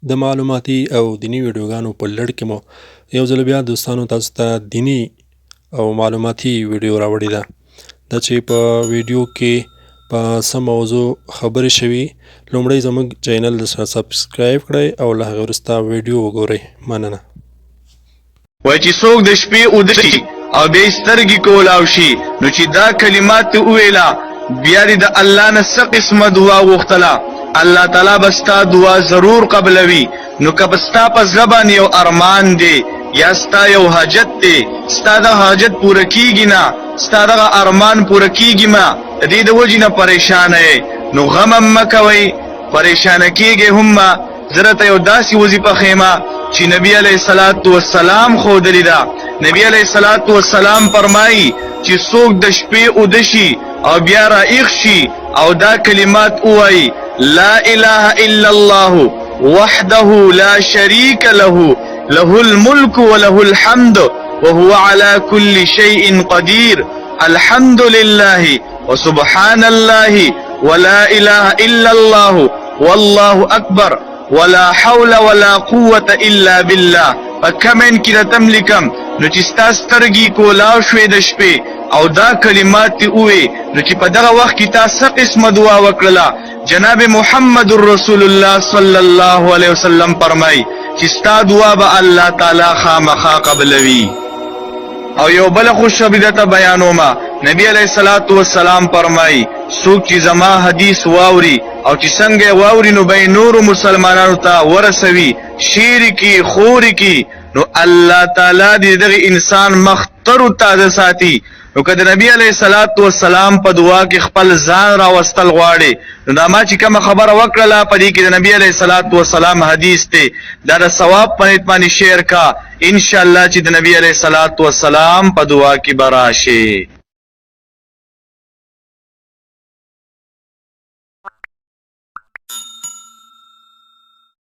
د معلوماتي او دیني ویډیوګانو په لړ کې مو یو ځل بیا دوستانو تاسو ته دیني او معلوماتي ویډیو راوړې ده. دا چې په ویډیو کې په څه موضوع خبرې شوي، لومړی زموږ چینل سره سبسکرایب کړئ او له هغې وروسته ویډیو وګورئ. مننه. وایي چې څوک د شپې اوده شي او بیا یې سترګې کولاو شي نو چې دا کلمات دې وویله بیا دې د الله نه څه قسمه دعا وغوښتله الله تعالی به ستا دعا ضرور قبلوي. نو که ستا په زړه باندې یو ارمان دی یا ستا یو حاجت دی، ستا دغه حاجت پوره کیږي نه، ستا دغه ارمان پوره کیږي ما، د دې د وجې نه پریشانه یې، نو غم هم مه کوئ، پریشانه کیږئ هم مه. زه درته یو داسې وظیفه ښیم چې نبی علیه الصلاة والسلام ښودلې ده. نبی علیه الصلاة والسلام فرمایي چې څوک د شپې اوده شي او بیا راایښ شي او دا کلمات ووایي، لا اله الا الله وحده لا شریک له له الملک وله الحمد وهو على كل شيء قدير الحمد لله وسبحان الله ولا اله الا الله والله اکبر ولا حول ولا قوة الا بالله. په کمنټ کې درته هم لیکم. نو چې ستا سترګې کولاو شوې د شپې او دا کلمات دې ووې، نو چې په دغه وخت کې تا څه قسمه دعا وکړله، جناب محمد رسول الله صلی الله علیه وسلم فرمایي چې ستا دعا به الله تعالی خامخا قبلوي. او یو بل خوشخبری درته بیانوم، نبی علیه الصلاة والسلام فرمایي څوک چې زما حدیث واوري او چې څنګه یې واوري نو به یې نورو مسلمانانو ته ورسوي، شیر یې کړي، خور یې کړي، نو الله تعالی دې د دغه انسان مخ تر و تازه ساتي. نو که د نبی علیه الصلاة والسلام په دعا کې خپل ځان راوستل غواړې، نو دا ما چې کومه خبره وکړله په دې کې د نبی علیه الصلاة والسلام حدیث دی، دا د ثواب په نیت باندې شیر کا، ان شاء الله چې د نبی علیه الصلاة والسلام په دعا کې به راشې.